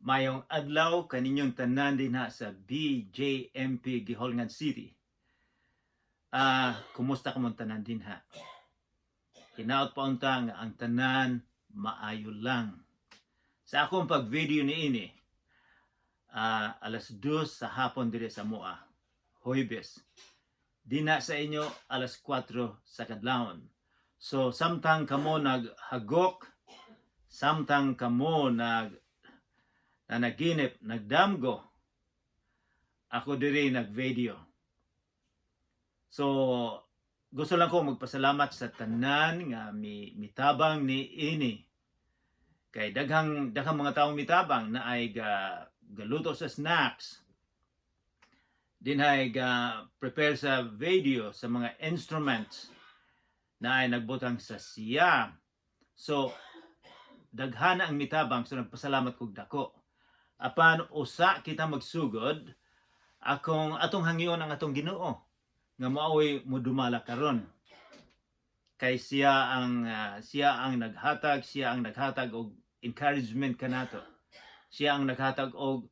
Mayong adlaw kaninyong tanan dinha sa BJMP Guihulngan City. Kumusta kamong tanan dinha? Hinaot pa unta nga ang tanan maayo lang. Sa akong pag-video niini, alas 2 sa hapon diri sa amoa, Huwebes. Dinha sa inyo, alas 4 sa kadlawon. So samtang kamo naghagok, samtang kamo nanaginip, nagdamgo, ako diri nag-video. So gusto lang ko magpasalamat sa tanan nga mitabang niini. Kay daghang daghang mga taong mitabang na ay galuto sa snacks. Dinhay ga prepare sa video, sa mga instruments, na ay nagbutang sa siya. So daghan ang mitabang, so nagpasalamat kog dako. Apan usa kita magsugod, akong atong hangyon ang atong Ginoo nga maoy modumala karon. Kay siya ang naghatag og encouragement kanato. Siya ang naghatag og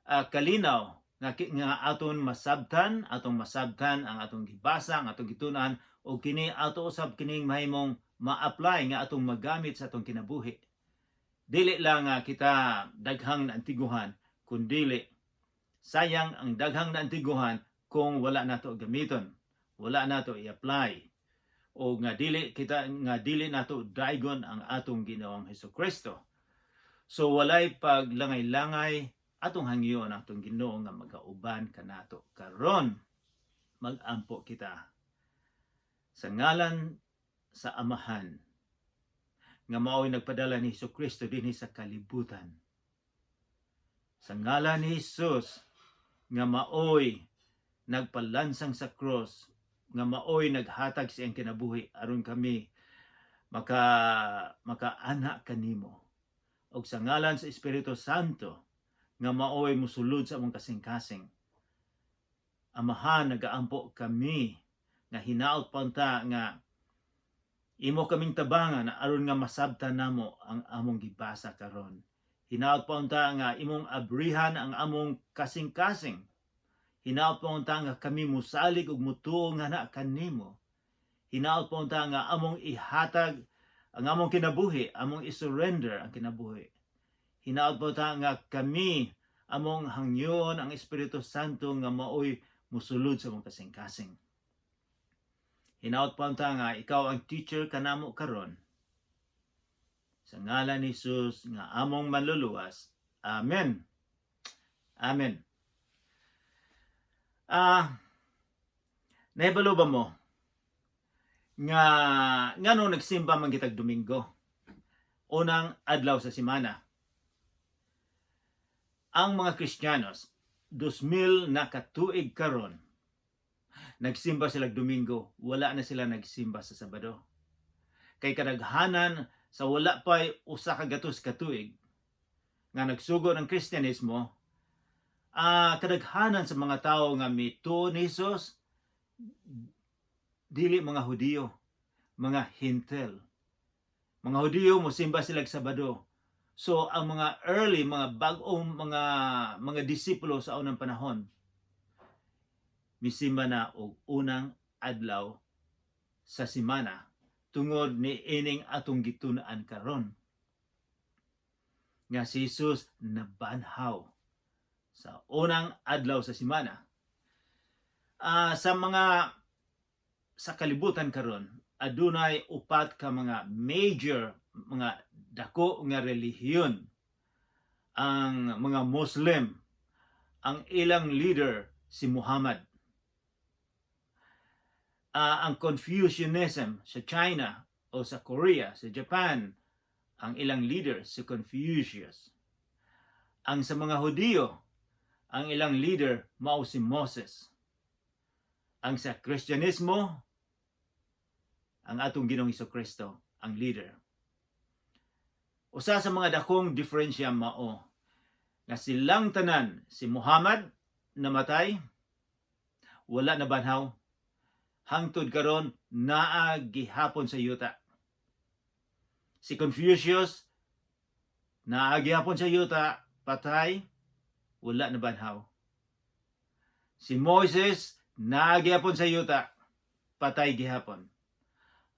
kalinaw nga aton masabtan, atong masabtan ang atong gibasa, ang atong gitun-an, og kini ato usab kining mahimong ma-apply nga atong magamit sa atong kinabuhi. Dili lang nga kita daghang naantiguhan, kundili sayang ang daghang naantiguhan kung wala nato gamiton, wala nato i-apply o nga dili nato daigon ang atong Ginoong Hesukristo. So walay paglangay-langay, atong hangyon ang atong Ginoo nga magauban kanato karon. Magampo kita. Sa ngalan sa Amahan nga mao'y nagpadala ni Hesukristo dinhi sa kalibutan. Sa ngalan ni Jesus nga maoy nagpalansang sa cross, nga maoy naghatag sa iyang kinabuhi aron kami makaana kanimo. Og sa ngalan sa Espiritu Santo nga maoy musulod sa among kasing-kasing. Amahan, nagaampo kami nga hinaot pa unta nga imo kaming tabangan aron nga masabtan namo ang among gibasa karon. Hinaot pa unta nga imong abrihan ang among kasing-kasing. Hinaot pa unta nga kami musalig ug mutuo nga na kanimo. Hinaot pa unta nga among ihatag ang among kinabuhi, among isurrender ang kinabuhi. Hinaot pa unta nga kami among hangyon ang Espiritu Santo nga maoy musulod sa among kasing-kasing. Hinaot pa unta nga ikaw ang teacher kanamo karon. Sa ngalan ni Jesus nga among manluluwas. Amen. Amen. Nahibalo ba mo nga ngano nagsimba man kitag Domingo? Unang adlaw sa semana. Ang mga Kristiyanos, 2000 na katuig karon, nagsimba sila Domingo, wala na sila nagsimba sa Sabado. Kay kadaghanan sa wala pa'y 100 katuig nga nagsugod ang Kristyanismo, kadaghanan sa mga tao nga mituo ni Jesus dili mga Hudiyo, mga Hentil. Mga Hudiyo, mosimba sila Sabado. So ang mga early, mga bag-ong mga disipulo sa unang panahon, misimba na og unang adlaw sa semana tungod ni ining atong gitun-an karon nga si Jesus nabanhaw sa unang adlaw sa semana. Sa mga sa kalibutan karon, adunay upat ka mga major, mga dako nga relihiyon. Ang mga Muslim, ang ilang leader si Muhammad. Ang Confucianism sa China o sa Korea, sa Japan, ang ilang leader si Confucius. Ang sa mga Hudiyo, ang ilang leader mao si Moses. Ang sa Kristyanismo, ang atong Ginoong Kristo ang leader. Usa sa mga dakong diferensya mao nga silang tanan, si Muhammad namatay, wala na banhaw, hangtod karon naa gihapon sa yuta. Si Confucius naa gihapon sa yuta, patay, wala nabanhaw. Si Moises naa gihapon sa yuta, patay gihapon.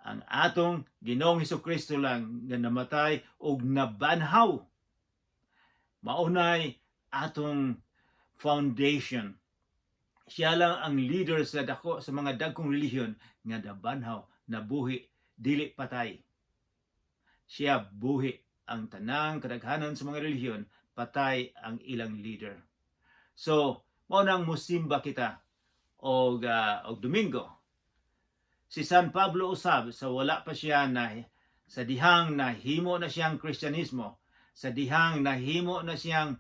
Ang atong Ginoong Kristo lang nga namatay og nabanhaw. Maunay atong foundation. Siya lang ang leader sa dako sa mga dagkong relihiyon nga nabanhaw, nabuhi, dili patay. Siya buhi. Ang tanang kadaghanan sa mga relihiyon, patay ang ilang leader. So, mao nang musimba kita og Domingo. Si San Pablo usab, sa wala pa siya na sa dihang nahimo na siyang Kristyanismo, sa dihang nahimo na siyang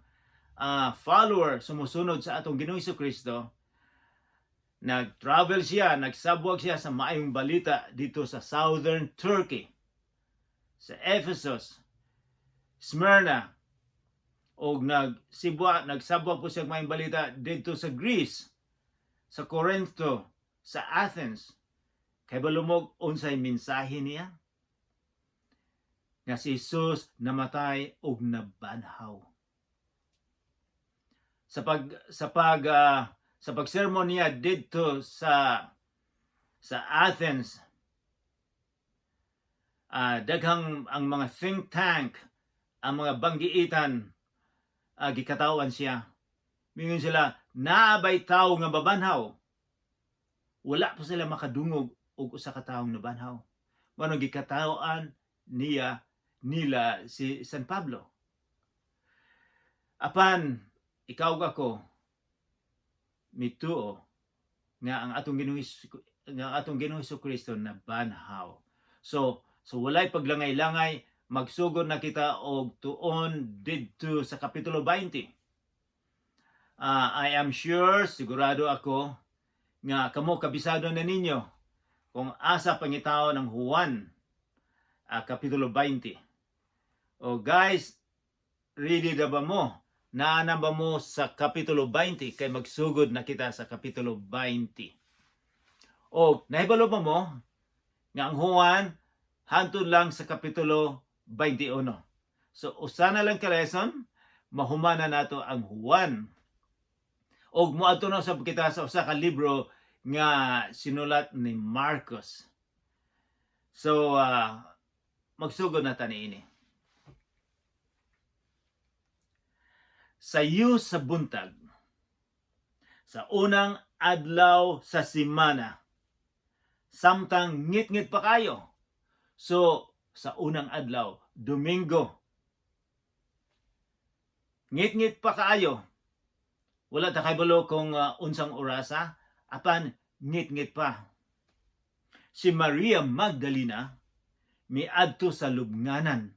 follower, sumusunod sa atong Ginoong Kristo, nag-travel siya, nagsabwag siya sa maayong balita dito sa southern Turkey, sa Ephesus, Smyrna, og nagsabwag po siya maayong balita dito sa Greece, sa Corinto, sa Athens. Kay balumog unsay mensahe niya? Nga si Jesus namatay og nabanhaw. Sa pagsermon niya didto sa Athens, daghang ang mga think tank, ang mga banggiitan, gikatawan siya. Mingon sila, "Naa bay tawo nga mabanhaw?" Wala pa sila makadungog og usa ka tawong nabanhaw. Mao gikatawan nila si San Pablo. Apan ikaw ug ako mituo nga ang atong Ginoong Kristo nabanhaw. So walay paglangay-langay, magsugod na kita og tuon didto sa kapitulo 20. I am sure, sigurado ako nga kamo kabisado na ninyo kung asa pangitaon ang Juan kapitulo 20. O guys, ready na ba mo? Naa na ba mo sa kapitulo 20? Kay magsugod na kita sa kapitulo 20. O nahibalo ba mo nga ang Juan hantod lang sa kapitulo 21? So usa na lang ka lesson, mahumana nato ang Juan. Og moadto na sab kita sa usa ka libro nga sinulat ni Marcos. So magsugod na ta niini. Sayo sa buntag, sa unang adlaw sa simana, samtang ngit-ngit pa kayo. So, sa unang adlaw, Domingo, ngit-ngit pa kaayo. Wala ta kabalo kung unsang orasa, apan ngit-ngit pa. Si Maria Magdalena miadto sa lubnganan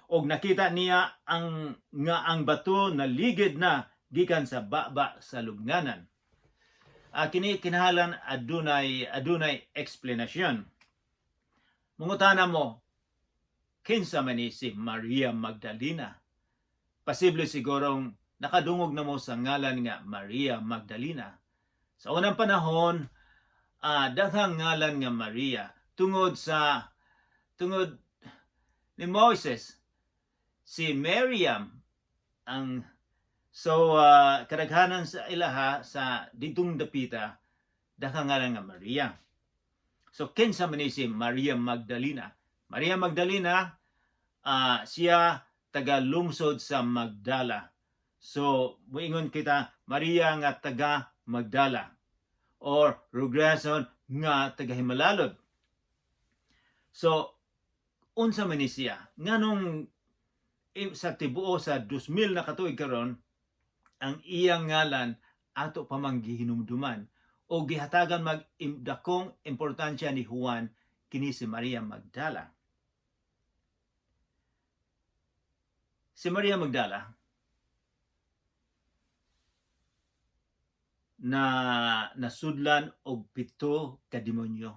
og nakita niya ang nga ang bato naligid na gikan sa baba sa lubnganan. Kini kinahanglan adunay explanation. Mangutana mo, kinsa man ni si Maria Magdalena? Posible sigurong nakadungog na mo sa ngalan nga Maria Magdalena. Sa unang panahon, daghang ngalan nga Maria tungod ni Moises, si Miriam ang. So kadaghanan sa ilaha sa ditong dapita, daghang ngalan nga Maria. So kinsa man ni si Maria Magdalena? Maria Magdalena, siya taga lungsod sa Magdala. So muingon kita Maria nga taga Magdala or regreson nga taga Himalalod. So unsa man ni siya? Nganong sa tibuo sa 2000 na katuig karon ang iyang ngalan ato pa mang gihinumduman o gihatagan mag dakong importansya ni Juan kini si Maria Magdala? Si Maria Magdala na nasudlan og pito ka demonyo.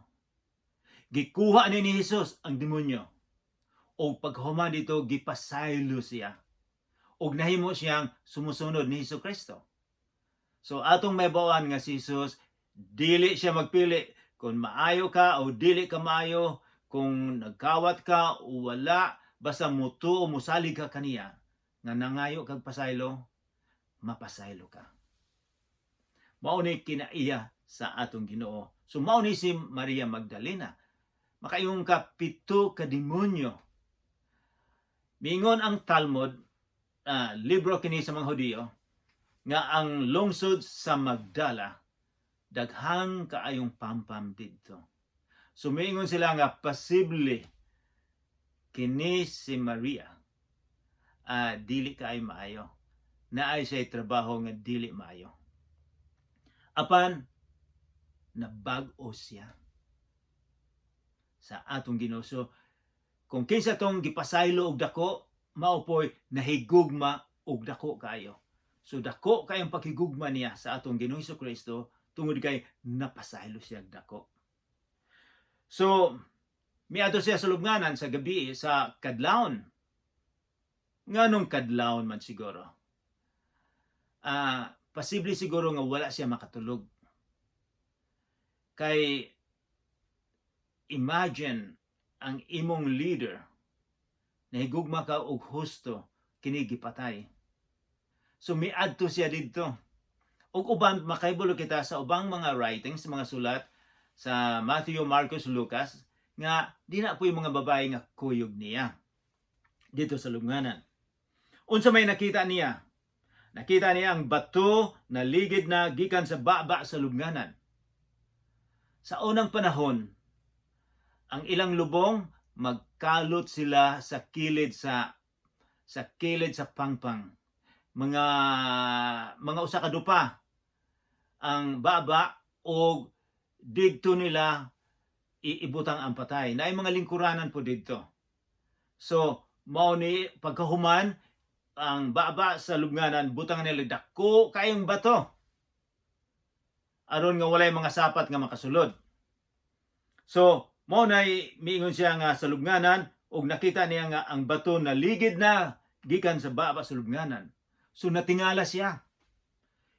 Gikuha ni Jesus ang demonyo og paghuman dito gipasaylo siya og nahimo siyang sumusunod ni Hesus Kristo. So atong mahibaw-an nga si Jesus dili siya magpili kung maayo ka o dili ka maayo, kung nagkawat ka o wala, basta mutuo, musalig ka kaniya. Nga nangayo kag pasaylo, mapasaylo ka. Mao ni kinaiya sa atong Ginoo. So mao ni si Maria Magdalena. Makaingon ka, pito ka demonyo. Mingon ang Talmud, libro kini sa mga Hudiyo, nga ang lungsod sa Magdala daghang kaayong pampam didto. So miingon sila nga posible kini si Maria dili kaayo maayo. Naay siya trabaho nga dili maayo. Apan nabag-o siya sa atong Ginoo. So, kung kinsa tong gipasaylo og dako, mao poy nahigugma og dako kaayo. So dako kayong pakigugma niya sa atong Ginoong Kristo tungod kay napasaylo siya og dako. So, miadto siya sa lubnganan sa gabi, sa kadlawon. Nganong kadlawon man siguro? Posible siguro nga wala siya makatulog. Kay imagine ang imong leader, nahigugma ka og husto, kini gipatay. So miadto siya didto. Ug uban, makahibalo kita sa ubang mga writings, mga sulat sa Matthew, Marcos, Lucas nga di na po yung mga babae nga kuyog niya dito sa lubnganan. Unsa may nakita niya? Nakita niya ang bato na ligid na gikan sa baba sa lubnganan. Sa unang panahon, ang ilang lubong, magkalot sila sa kilid sa pangpang. Mga usa ka dupa ang baba o didto nila iibutang ang patay. Naay mga lingkuranan po didto. So, mao ni pagkahuman ang baba sa lubnganan, butang nila dako kayong bato aron nga walay mga sapat nga makasulod. So, mao na miingon siya nga sa lubnganan ug nakita niya nga ang bato na ligid na gikan sa baba sa lubnganan. So natingala siya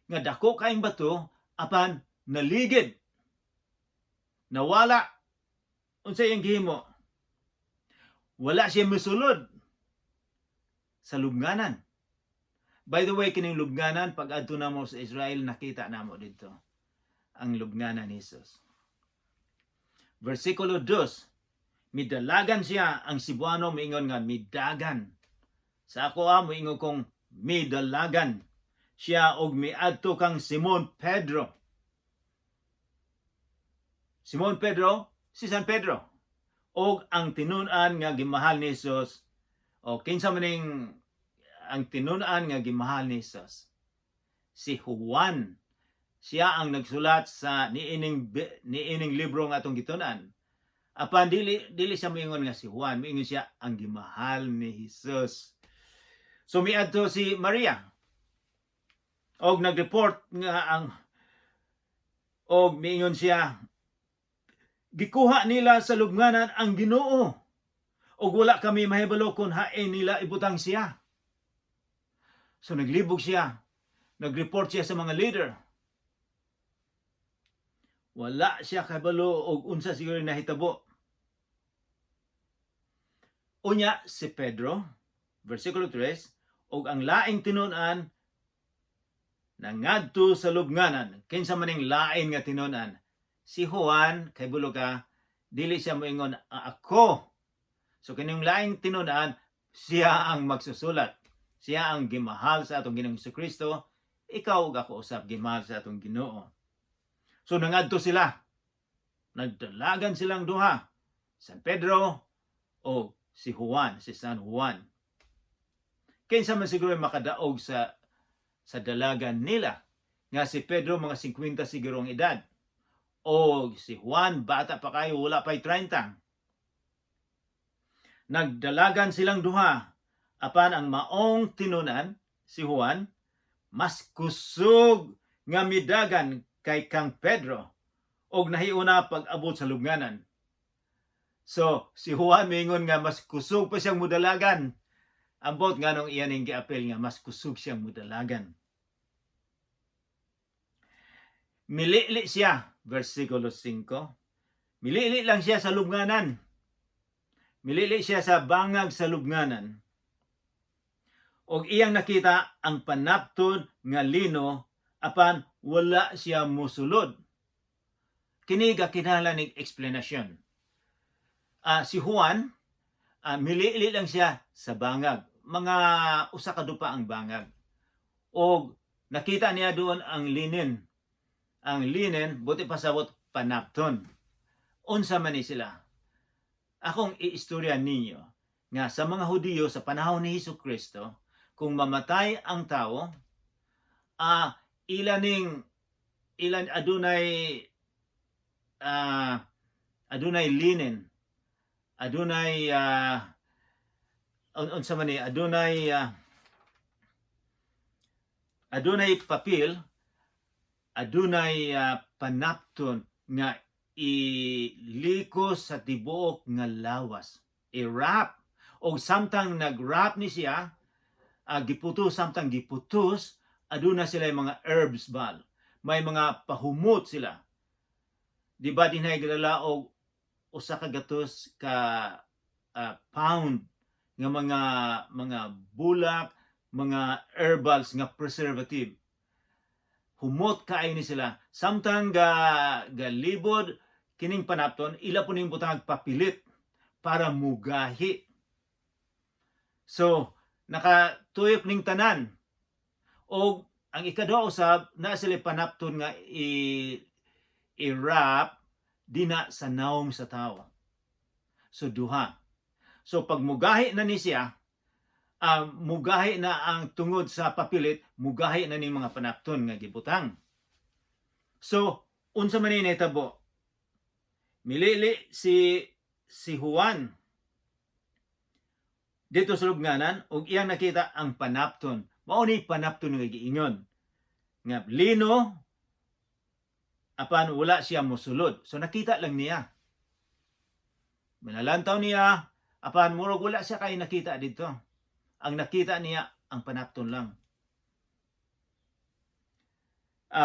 nga dako kayong bato apan naligid. Nawala. Unsa iyang gihimo? Wala siya misulod sa lubnganan. By the way, kining lubnganan, pag adto namo sa Israel, nakita namo didto ang lubnganan ni Jesus. Versikulo 2, midalagan siya. Ang Cebuano miingon nga midagan. Sa ako moingon kong midalagan siya og miadto kang Simon Pedro. Simon Pedro, si San Pedro. Og ang tinun-an nga gimahal ni Jesus, o kinsa man ning ang tinun-an nga gimahal ni Jesus? Si Juan. Siya ang nagsulat sa niining libro nga atong gitun-an. Apan dili siya moingon nga si Juan, moingon siya ang gimahal ni Jesus. So miadto si Maria og nag-report nga ang og miingon siya, "Gikuha nila sa lubnganan ang Ginoo ug wala kami mahibalo kung hain nila ibutang siya." So naglibog siya. Nag-report siya sa mga leader. Wala siya kabalo og unsa siguro nahitabo. Unya si Pedro, versikulo 3, og ang laing tinun-an nangadto sa lubnganan. Kinsa maning lain nga tinun-an? Si Juan, kay bulo ka, dili siya moingon, "Ah, ako." So kining laing tinun-an, siya ang magsusulat. Siya ang gimahal sa atong Ginoong Kristo. Ikaw ug ako usab gimahal sa atong Ginoo. So nangadto sila. Nagdalagan silang duha. San Pedro o si Juan, si San Juan. Kinsa man siguro makadaog sa dalagan nila nga si Pedro mga 50 siguro ang edad o si Juan bata pa kayo, wala pa'y 30. Nagdalagan silang duha, apan ang maong tinunan, si Juan, mas kusog nga midagan kay kang Pedro og nahiuna pag-abot sa lubnganan. So, si Juan mingon nga mas kusog pa siyang mudalagan. Ambot nganong iyan ning giapil nga mas kusog siyang mudalagan. Milili siya, versikulo 5. Milili lang siya sa lubnganan. Milili siya sa bangag sa lubnganan. Og iyang nakita ang panapton nga lino, apan wala siya musulod. Kini gakinahanglan ning explanation. Si Juan, milili lang siya sa bangag. Mga usa ka dupa ang bangag. Og nakita niya doon ang linen. Ang linen, buot ipasabot, panapton. Unsa man ni sila? Akong iistorya ninyo nga sa mga Hudiyo sa panahon ni Hesus Kristo, kung mamatay ang tao, ila ning ilan adunay linen, adunay unsa man ni, adunay papel, adunay panapton nga iliko sa tibuok nga lawas, i-wrap. Og samtang nag-wrap ni siya, giputos, samtang giputos, aduna sila yung mga herbs bal, may mga pahumot sila, di ba? Dinhay gidala og usa ka gatos ka pound nga mga bulak, mga herbals nga preservative. Humot kaayo ni sila samtang ga galibod kining panapton. Ila po ning butang papilit para mugahi. So nakatuyok ning tanan. Og ang ikaduha usab, na sila panapton nga i i-wrap dina sa naong sa tao. So duha. So pag mugahi na ni siya, mugahi na ang tungod sa papilit, mugahi na ni mga panapton nga gibutang. So unsa man ni nahitabo? Milili si Juan dito sa lubnganan ug iyang nakita ang panapton. Mao ni panapton nga giingon nga lino, apan wala siya mosulod. So nakita lang niya. Minalantaw niya, apan murag wala siya kay nakita dito. Ang nakita niya, ang panapton lang.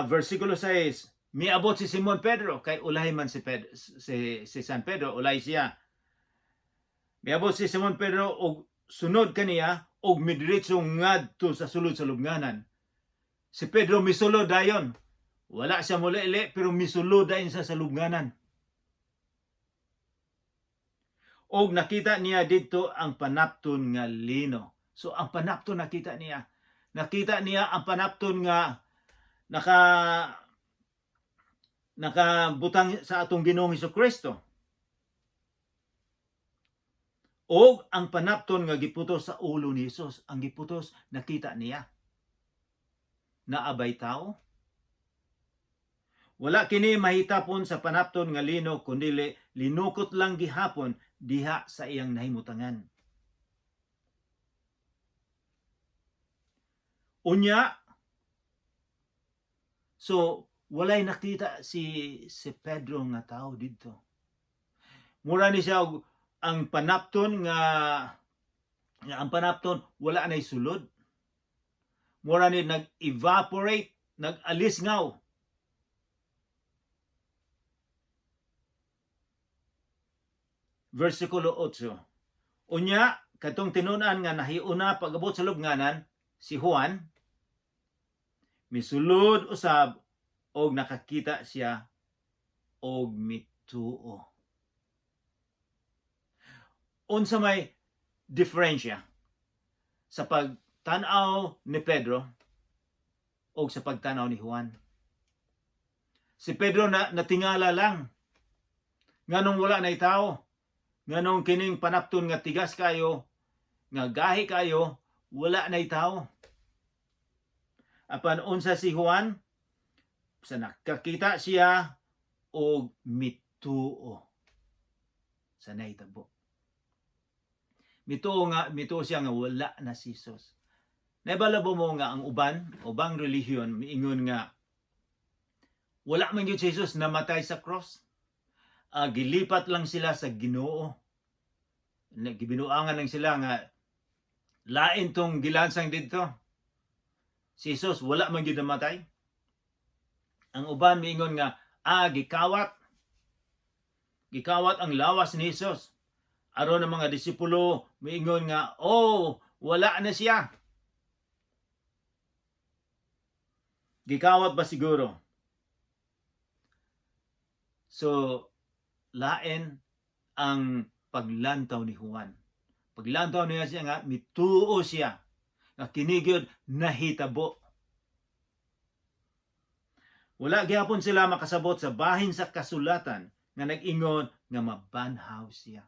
Versikulo 6, miabot si Simon Pedro, kay ulahi man si, Pedro, si San Pedro, ulahi siya. Miabot si Simon Pedro og sunod kaniya og midiretso ngadto sa sulod sa lubnganan. Si Pedro misulod dayon. Wala siya mulili, pero misulod dayon siya sa lubnganan. Og nakita niya dito ang panapton nga lino. So ang panapton nakita niya. Nakita niya ang panapton nga nakabutang sa atong Ginoong Kristo. Og ang panapton nga giputos sa ulo ni Jesus, ang giputos, nakita niya. Naa bay tao? Wala kini mahitapon sa panapton nga lino, kundili linukot lang gihapon diha sa iyang nahimutangan. Unya, so walay nakita si Pedro nga tao didto. Mura ni siya og ang panapton nga ang panapton wala nay sulod. Mura ni nag-evaporate, nag-alis ngaw. Versikulo 8. Unya, katong tinun-an nga nahiuna pag-abot sa lubnganan, si Juan, misulod usab og nakakita siya og mituo. Unsa may diferensya sa pagtan-aw ni Pedro og sa pagtan-aw ni Juan? Si Pedro na natingala lang. Nganong wala na tao? Nganong kining panapton nga tigas kayo, nga gahi kayo, wala na tao? Apan unsa si Juan? Sa nakakita siya og mituo sa nahitabo. Mituo siya nga wala na si Jesus. Naibalo mo nga ang ubang relihiyon miingon nga wala man gyud si Jesus namatay sa cross. Gilipat lang sila sa Ginoo. Gibinuangan lang sila nga lain tong gilansang didto. Si Jesus wala man gyud namatay. Ang uban miingon nga gikawat. Gikawat ang lawas ni Jesus. Aron ang mga disipulo miingon nga, "Oh, wala na siya." Gikawat ba siguro? So, lain ang paglantaw ni Juan. Paglantaw niya siya nga mituo siya nga kini gyud nahitabo. Wala gihapon sila makasabot sa bahin sa kasulatan nga nag-ingon nga mabanhaw siya.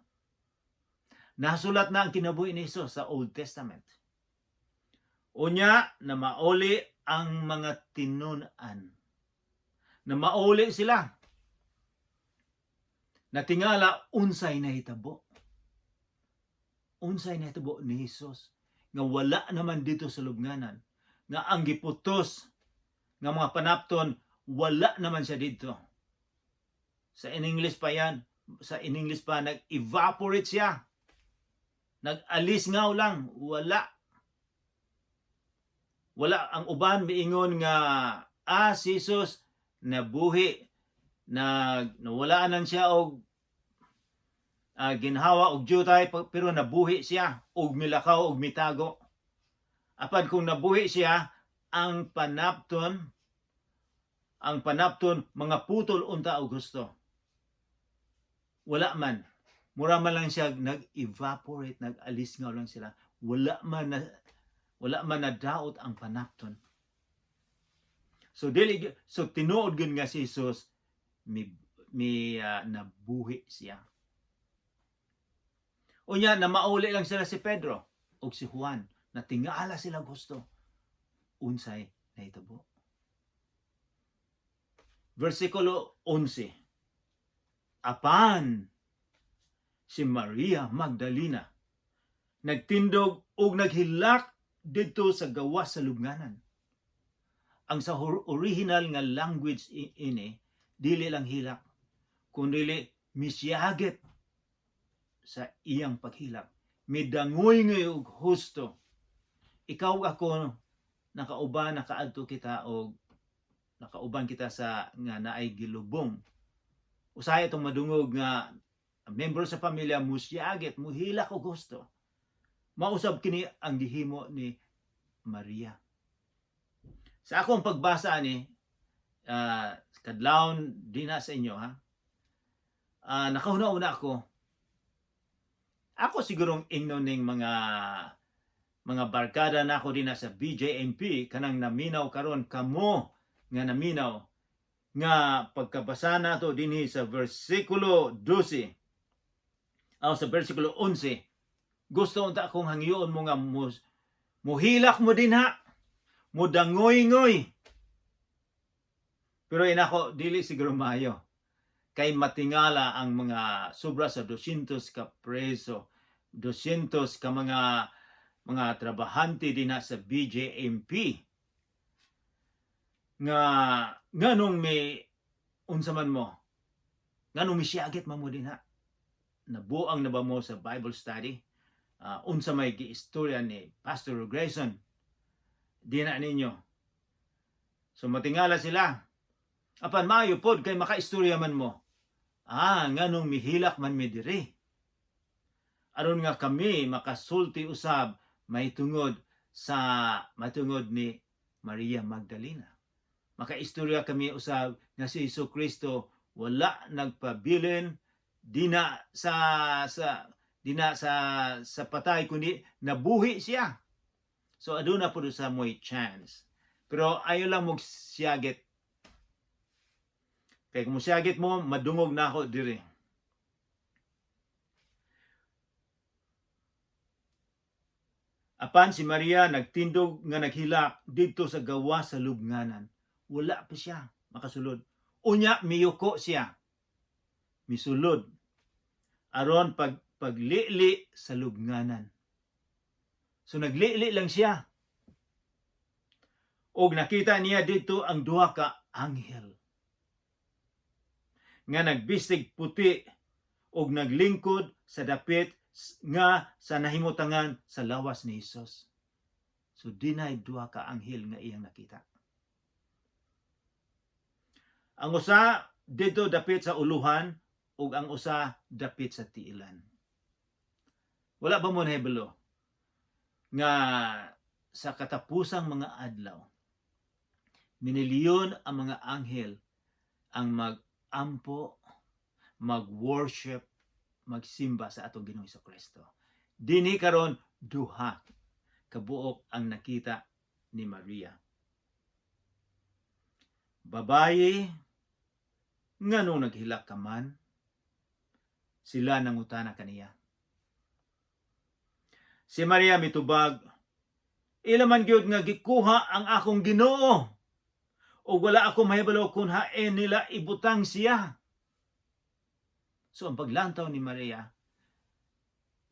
Nasulat na ang kinabuhi ni Jesus sa Old Testament. Unya na mauli ang mga tinun-an. Na mauli sila. Natingala unsay nahitabo. Unsay nahitabo ni Jesus nga wala naman dito sa lubnganan, nga ang giputos nga mga panapton, wala naman siya dito. Sa in English pa yan, sa in English pa, nag-evaporate siya. Nag-alis nga lang, wala. Wala. Ang uban miingon nga si Jesus nabuhi, nawalaan siya og ginhawa og jutay, pero nabuhi siya og milakaw og mitago. Apan kung nabuhi siya, ang panapton mga putol unta og gusto. Wala man. Mura man lang siya nag-evaporate, nag-alis nga lang sila. Wala man na daot ang panapton. So dili, so tinuod gyud nga si Jesus mi nabuhi siya. Unya na mauli lang sila si Pedro ug si Juan, natingala sila gusto unsay nahitabo. Versikulo 11. Apan si Maria Magdalena nagtindog ug naghilak didto sa gawas sa lubnganan. Ang sa original nga language ini, dili lang hilak kundi misiyagit sa iyang paghilak. Midangoy og husto. Ikaw, ako, nakauban, nakaadto kita og nakauban kita sa nga naay gilubong. Usahay itong madungog nga membro sa pamilya musiyagit, muhilak og gusto. Mausab kini ang gihimo ni Maria. Sa akong pagbasa ani, kadlawon dinha sa inyo ha. Nakahuna-una ako. Ako sigurong ingnon ning mga barkada na ako dinha sa BJMP kanang naminaw karon, kamo nga naminaw nga pagkabasa nato dinhi sa versikulo 12 aw sa versikulo 11, gusto unta akong hangyoon mo nga muhilak mo dinha, mudangoy-ngoy. Pero inako, dili siguro maayo kay matingala ang mga sobra sa 200 ka preso, 200 ka mga trabahante dinha sa BJMP nga nganong may unsa man mo, nganong misiyagit man mo dinha. Nabuang na ba mo sa Bible study? Unsa may giistorya ni Pastor Grayson dinha ninyo? So matingala sila. Apan maayo pod kay makaistorya man mo, nganong mihilak man mi diri, aron nga kami makasulti usab may tungod ni Maria Magdalena. Makaistorya kami usab nga si Hesus Kristo wala nagpabilin dina sa patay kundi nabuhi siya. So aduna pud sa mo'y chance. Pero ayo lang mo siyagit. Kay kung siyagit mo, madungog na ako diri. Apan si Maria nagtindog nga naghilak didto sa gawas sa lubnganan. Wala pa siya makasulod. Unya miyuko siya. Misulod aron paglili sa lubnganan. So naglili lang siya. Og nakita niya dito ang duha ka anghel nga nagbistig puti og naglingkod sa dapit nga sa nahimutangan sa lawas ni Hesus. So dinay duha ka anghel nga iyang nakita. Ang usa didto dapit sa uluhan ug ang usa dapit sa tiilan. Wala ba mo nahibalo nga sa katapusang mga adlaw Minilyon ang mga anghel ang mag-ampo, mag-worship, magsimba sa atong Ginoong Kristo. Dinhi karon, duha kabuok ang nakita ni Maria. "Babayi, nganong naghilak ka man?" sila nangutana kaniya. Si Maria mitubag, "Ila man gyud nga gikuha ang akong Ginoo ug wala ako mahibalo kung hain nila ibutang siya." So ang paglantaw ni Maria,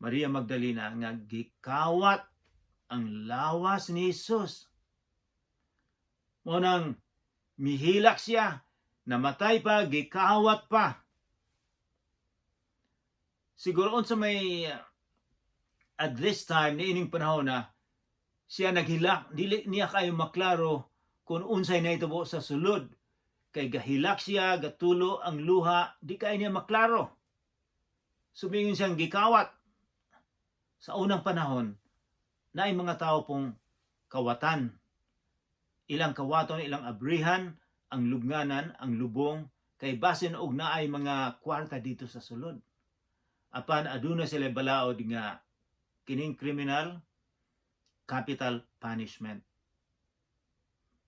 Maria Magdalena, nga gikawat ang lawas ni Jesus. Mao nang mihilak siya, namatay pa, gikawat pa. Siguro unsa may at this time, niining panahon na siya naghilak, dili niya kayo maklaro kung unsay nahitabo sa sulod. Kay gahilak siya, gatulo ang luha, di kay niya maklaro. Sumingon siyang gikawat. Sa unang panahon, naay mga tao pong kawatan. Ilang kawaton, ilang abrihan, ang lubnganan, ang lubong, kay basin og naay mga kwarta dito sa sulod. Apan aduna sila balaod nga kining kriminal, capital punishment.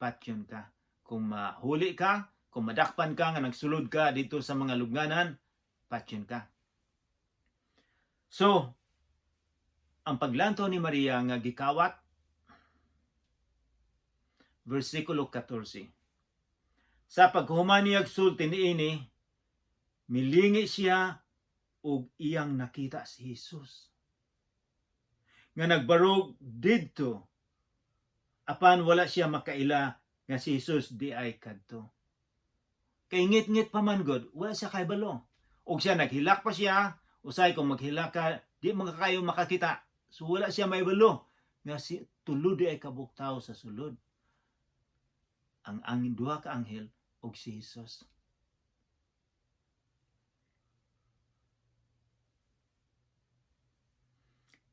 Patyon ka. Kung mahuli ka, kung madakpan ka nga nagsulod ka dito sa mga lubnganan, patyon ka. So, ang paglantaw ni Maria nga gikawat, versikulo 14. Sa paghuman niyag sulti niini, milingi siya ug iyang nakita si Jesus nga nagbarog didto, apan wala siya makaila nga si Jesus diay kadto. Kay ngit-ngit pa man gud, wala siya kahibalo. Og siya naghilak pa siya, usay kung maghilak ka, di man kayo makakita. So wala siya mahibalo nga si tulo diay kabuok tawo sa sulod. Ang duha ka anghel ug si Jesus.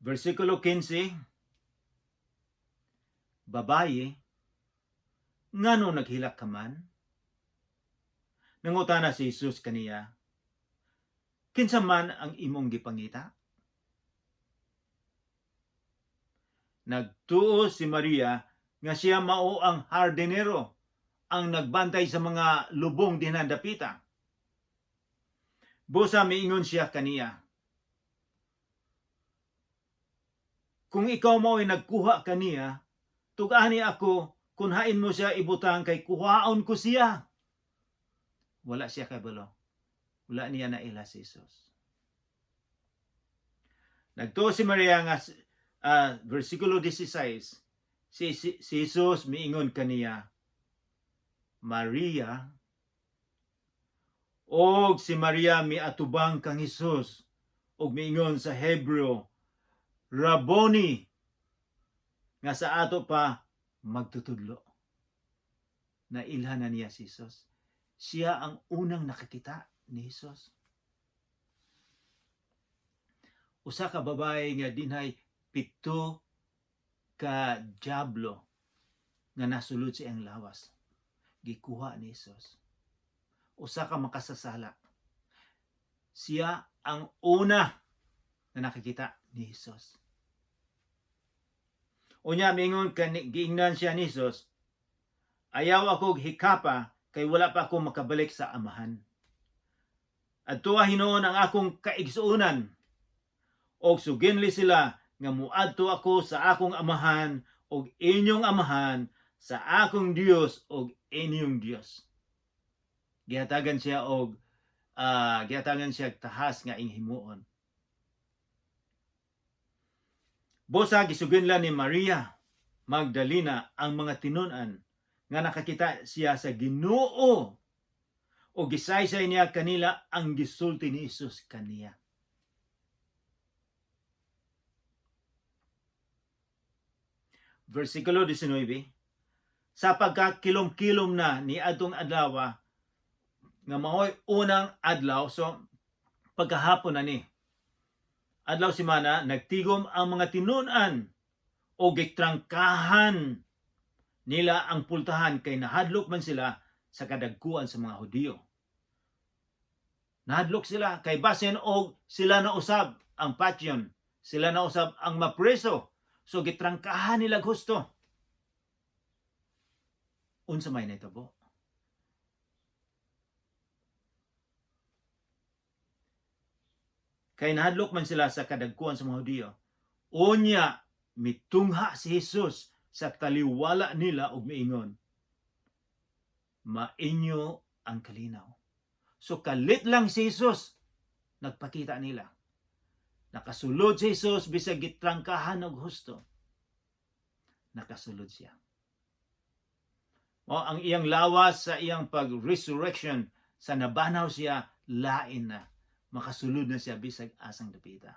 Versikulo 15, "Babaye, ngano naghilak ka man?" Nangutana si Jesus kaniya, "Kinsa man ang imong gipangita?" Nagtuo si Maria nga siya mao ang hardinero, ang nagbantay sa mga lubong dinha dapita. Busa miingon siya kaniya, "Kung ikaw mao'y nagkuha kaniya, tug-ani ako kung hain mo siya ibutang kay kuhaon ko siya." Wala siya kabalo. Wala niya naila si Jesus. Nagtuo si Maria nga, versikulo 16, si Jesus miingon kaniya, "Maria." Og si Maria miatubang kang Jesus og miingon sa Hebreo, "Raboni," nga sa ato pa magtutudlo. Nailhan na niya si Jesus. Siya ang unang nakakita ni Jesus. Usa ka babae nga dinhay 7 ka diablo nga nasulod sa iyang lawas. Gikuha ni Jesus. Usa ka makasasala. Siya ang una na nakikita ni Jesus. Unya mingon kani, giingnan siya ni Jesus, "Ayaw ako hikapa kay wala pa ako makabalik sa Amahan. Adtoa hinuon ang akong kaigsuonan og suginli sila nga muadto ako sa akong Amahan og inyong Amahan, sa akong Dios og inyong Dios." Gihatagan siya og tahas nga ing himuon. Busa gisuginlan ni Maria Magdalena ang mga tinun-an nga nakakita siya sa Ginoo o gisaysay niya kanila ang gisulti ni Jesus kaniya. Versikulo 19. Sa pagkakilom-kilom na ni adtong adlaw nga maoy unang adlaw, so pagkahapon na ni adlaw simana, nagtigom ang mga tinun-an o gitrangkahan Nila ang pultahan kay nahadlok man sila sa kadagkuan sa mga Hudiyo. Nahadlok sila kay basin og sila na usab ang patyon, sila na usab ang mapreso. So gitrangkahan nila gusto. Unsa may nahitabo? Kay nahadlok man sila sa kadagkuan sa mga Hudiyo. Unya, mitungha si Jesus sa taliwala nila og miingon, "Mainyo ang kalinaw." So kalit lang si Jesus nagpakita nila. Nakasulod si Jesus bisag gitrangkahan og husto. Nakasulod siya. O ang iyang lawas sa iyang pag-resurrection sa nabanaw siya, lain na. Makasulod na siya bisag asang dapita.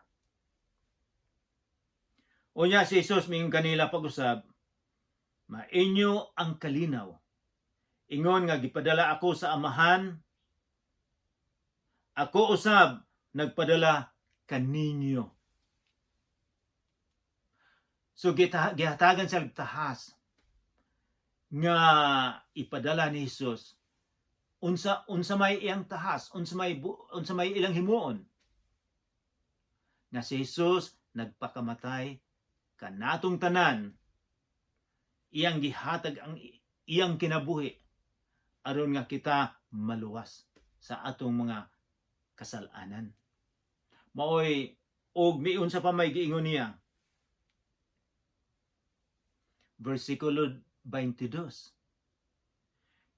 Unya si Jesus miingon kanila pag-usab, "Mainyo ang kalinaw. Ingon nga gipadala ako sa Amahan, ako usab nagpadala kaninyo." So gihatagan sa tahas nga ipadala ni Jesus. Unsa may iyang tahas, unsa may ilang himuon? Nga si Jesus nagpakamatay kanatong tanan, iyang gihatag ang iyang kinabuhi aron nga kita maluwas sa atong mga kasalanan. Maoy og miunsa pa may giingon niya. Versikulo 22.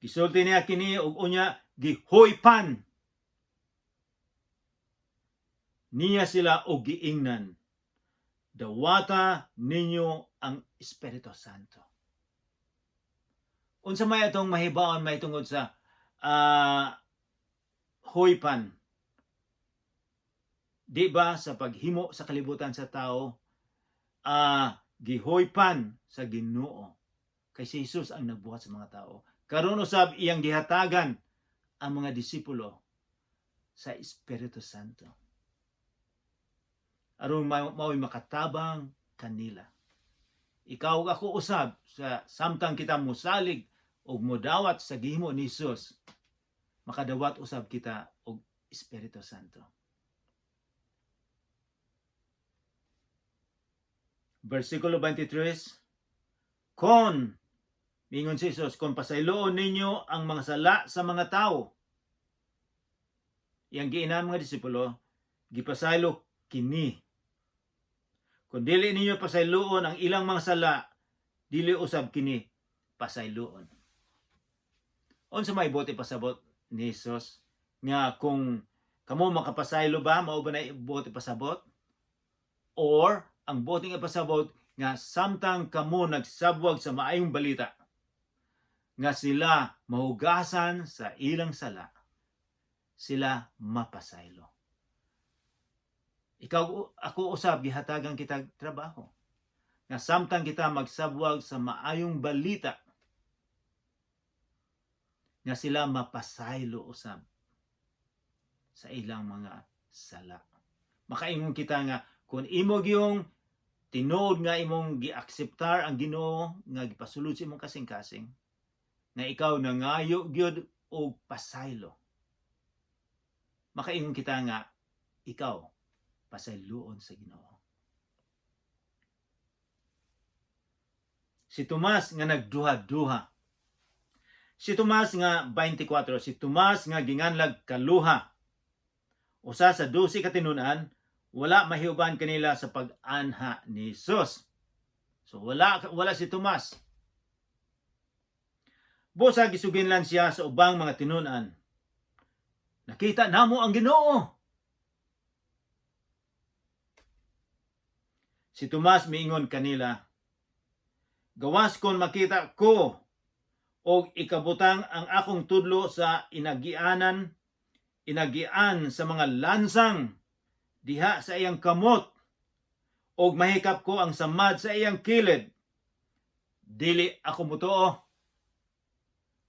Gisulti niya kini ug unya gihoypan niya sila og giingnan, "Dawata ninyo ang Espiritu Santo." Unsa may atong mahibaon mahitungod sa hoypan? Di ba sa paghimo sa kalibutan sa tao, gihoypan sa Ginoo? Kay si Jesus ang nagbuhat sa mga tao. Karon usab iyang gihatagan ang mga disipulo sa Espiritu Santo aron mao'y makatabang kanila. Ikaw ug ako usab, sa samtang kita mosalig og modawat sa gihimo ni Jesus, makadawat usab kita og Espiritu Santo. Versikulo 23, Kon, mingon si Jesus, "Kon pasayloon ninyo ang mga sala sa mga tao," iyang giingnan mga disipulo, "gipasaylo kini. Kung dili ninyo pasayloon ang ilang mga sala, dili usab kini pasayloon." Unsa may buot ipasabot ni Jesus? Nga kung kamo makapasaylo ba, mao ba na buot ipasabot? Or ang buot ipasabot nga samtang kamo nagsabwag sa maayong balita, nga sila mahugasan sa ilang sala, sila mapasaylo. Ikaw, ako usab, gihatagan kita trabaho. Nga samtang kita magsabwag sa maayong balita, nga sila mapasaylo usab sa ilang mga sala. Makaingon kita nga kung imo gyung tinuod nga imong giakseptar ang Ginoo nga gipasulod sa imong kasing-kasing, nga ikaw nangayo gyud og pasaylo, makaingon kita nga ikaw pasayloon sa Ginoo. Si Tomas nga nagduha-duha. Si Tomas nga 24, si Tomas nga ginganlag Kaluha, usa sa 12 ka tinun-an, wala mahiuban kanila sa pag-anha ni Jesus. So wala si Tomas. Busa gisuginlan siya sa ubang mga tinun-an, "Nakita namo ang Ginoo." Si Tomas miingon kanila, "Gawas kon makita ko og ikabutang ang akong tudlo sa inagianan inagian sa mga lansang diha sa iyang kamot og mahikap ko ang samad sa iyang kilid, dili ako mutuo."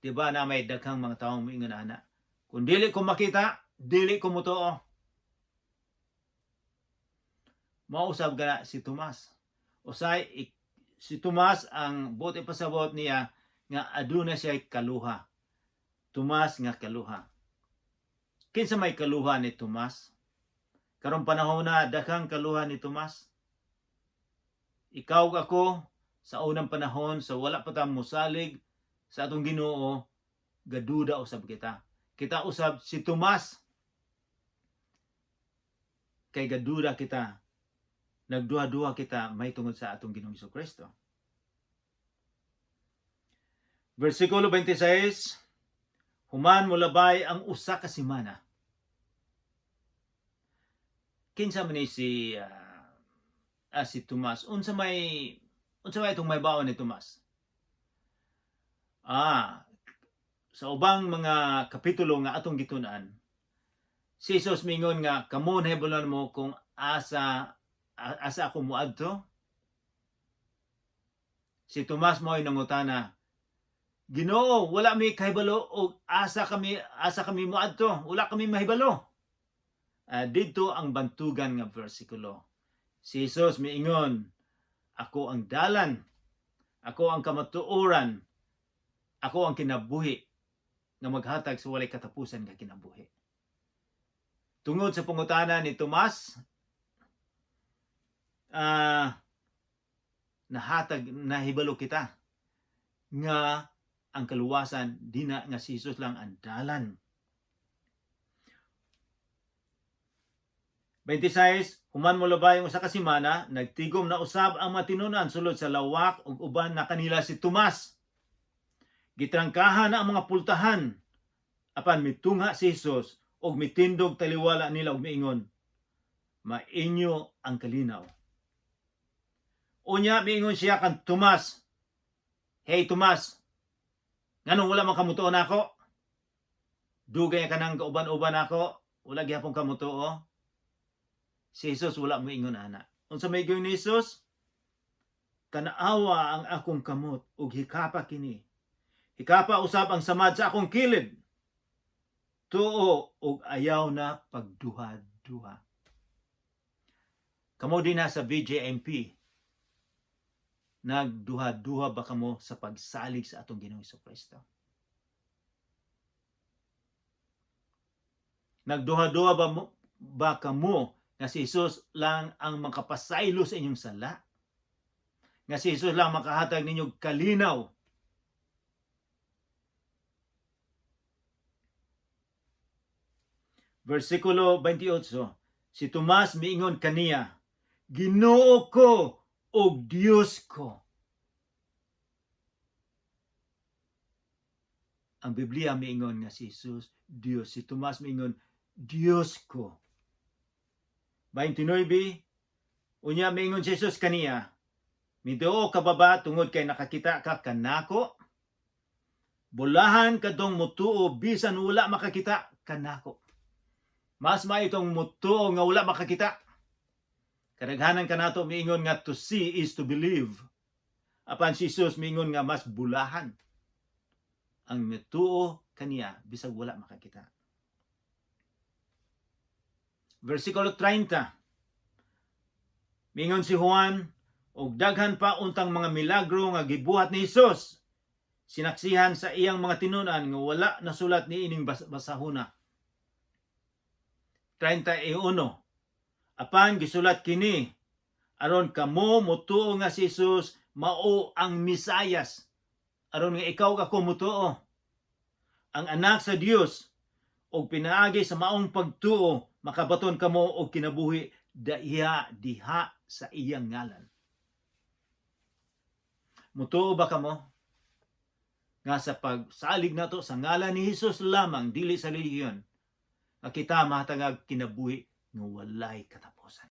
Di ba na may daghang mga taong moingon ana? "Kung dili ko makita, dili ko mutuo." Mausab ka si Tomas. Usay Si Tomas, ang buot ipasabot niya nga aduna siya kaluha. Tomas nga kaluha. Kinsa may kaluha ni Tomas? Karong panahon na, daghang kaluha ni Tomas. Ikaw ug ako, sa unang panahon, sa wala pa ta mosalig sa atong Ginoo, gaduda usab kita. Kita usab si Tomas. Kay gaduda kita, nagduha-duha kita may tungod sa atong Ginoong Kristo. Versikulo 26, human molabay ang 1 ka semana. Kinsa man ni si Tomas? Unsa may itong may baon ni Tomas? Sa ubang mga kapitulo nga atong gitun-an, si Jesus mingon nga kamo nahibaluan mo kung asa ako moadto. Si Tomas mo'y nangutana, "Ginoo, wala mi kahibalo og asa kami moadto, wala kami mahibalo." Didto ang bantugan nga bersikulo. Si Jesus miingon, "Ako ang dalan, ako ang kamatuoran, ako ang kinabuhi nga maghatag sa walay katapusan nga kinabuhi." Tungod sa pangutana ni Tomas, nahatag nahibalo kita nga ang kaluwasan dina nga si Jesus lang ang dalan. 26, human molabay ang 1 ka semana, nagtigom na usab ang mga tinunan sulod sa lawak ug uban na kanila si Tomas. Gitrangkahan na ang mga pultahan. Apan mitungha si Jesus ug mitindog taliwala nila ug miingon, "Mainyo ang kalinaw." Unya miingon siya kan Tomas, "Hey Tomas, nganong wala man ka mutuo nako? Dugay ka nang kauban-uban nako, wala gihapon ka mutuo?" Si Jesus wala moingon ana. Unsa may ingon ni Jesus? "Tan-awa ang akong kamot ug hikapa kini. Hikapa usab ang samad sa akong kilid. Tuo ug ayaw na pagduha-duha." Kamo dinha sa BJMP, nagduha-duha ba kamo sa pagsalig sa atong Ginoong Kristo? Nagduha-duha ba kamo nga si Jesus lang ang makapasaylo sa inyong sala? Nga si Jesus lang makahatag ninyo kalinaw? Versikulo 28, si Tomas miingon kaniya, "Ginoo ko ug Dios ko." Ang Biblia miingon nga si Jesus, Dios. Si Tomas miingon, "Dios ko." 29, unya miingon si Jesus kaniya, "Mituo ka ba ba tungod kay nakakita ka kanako? Bulahan kadtong mutuo bisan wala makakita kanako." Mas maayo itong mutuo nga wala makakita. Kadaghanan kanato miingon nga to see is to believe. Apan si Jesus miingon nga mas bulahan ang mituo kaniya bisag wala makakita. Versikulo 30. Mingon si Juan, og daghan pa untang mga milagro nga gibuhat ni Hesus, sinaksihan sa iyang mga tinunan nga wala nasulat niining basahuna. 31. Apan gisulat kini aron kamo mutuo nga si Jesus mao ang Mesayas. Aron nga ikaw ako mutuo, ang anak sa Dios, ug pinaagi sa maong pagtuo makabaton kamo og kinabuhi daiha diha sa iyang ngalan. Mutuo ba kamo nga sa pagsalig nato sa ngalan ni Hesus lamang, dili sa relihiyon, nga kita mahatagag kinabuhi nga walay katapusan?